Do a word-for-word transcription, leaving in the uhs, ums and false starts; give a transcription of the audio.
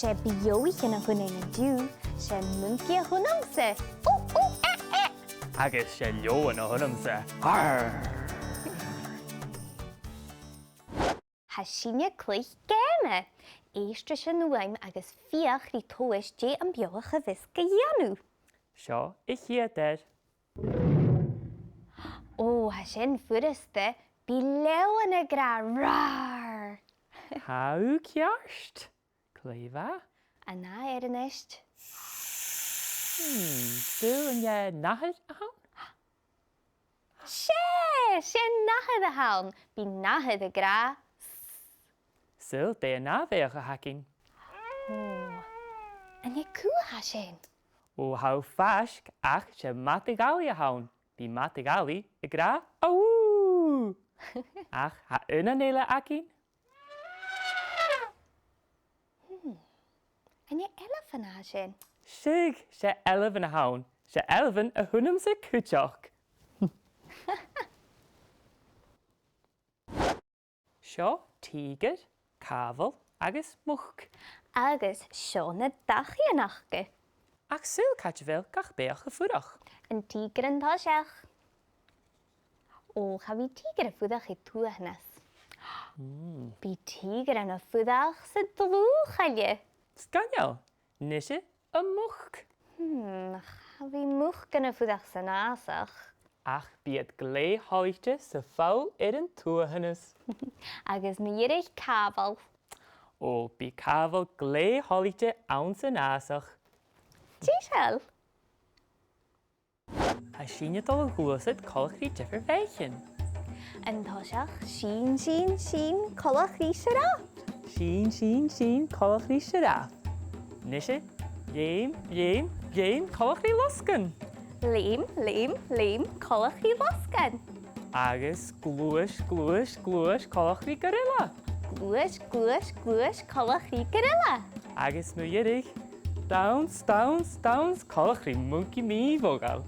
'S e beathaichean a th' annam an-diugh, 's e muncaidh a th' annamsa. Ù, ù, eh, eh. Agus 's e leòmhann a th' annamsa. Arr! Tha sinne a' cluich geama. Èistibh ri fhaighinn agus feuch ri tomhas dè am beathach a bhios ga dhèanamh. Seo a' chiad fhear. Ò, tha sin furasta. Bidh leòmhann ag ràdh rar. Tha thu ceart. Glè mhath. An ath fhear a-nis. Hmm, saoil an e nathair a th' ann? 'S e, 's e nathair a th' ann. Bidh nathair ag ràdh. Saoil dè an ath bheathach a th' againn? Ò, an e cù a tha sin? Ò, tha thu faisg, ach 's e madadh-allaidh a th' ann. Bidh madadh-allaidh ag ràdh, "Awoo!" Ach tha aon eile againn. Hmm. An e ailbhean a tha sin? Seadh, 's e ailbhean a th' ann. 'S e ailbhean a th' annamsa cuideachd. Seo tìgear, càmhal agus muc. Agus seo na dachaighean aca. Ach saoil càit a bheil gach beathach a' fuireach? An tìgear an toiseach. Ò, cha bhi tìgear a' fuireach air tuathanas. Mm. Bidh tìgearan a' fuireach san dlùth-choille. 'S cinnteach. Nise, am muc. Hmm, cha bhi mucan a' fuireach san fhàsach. Ach bidh iad glè thoilichte sa pholl air an tuathanas. Agus mu dheireadh càmhal. Ò, bidh càmhal glè thoilichte anns an fhàsach. Dìreach. Tha sinne a' dol a ghluasad coltach ri diofar bheathaichean. An toiseach, sin, sin, sin, coltach ri sràth. Sin, sin, sin, coltach ri sràth. Nise, leum, leum, leum, coltach ri losgann. Leum, leum, leum, coltach ri losgann. Agus gluais, gluais, gluais, coltach ri gorilla. Gluais, gluais, gluais, coltach ri gorilla. Agus mu dheireadh, dannsa, dannsa, dannsa, coltach ri muncaidh mì-mhodhail.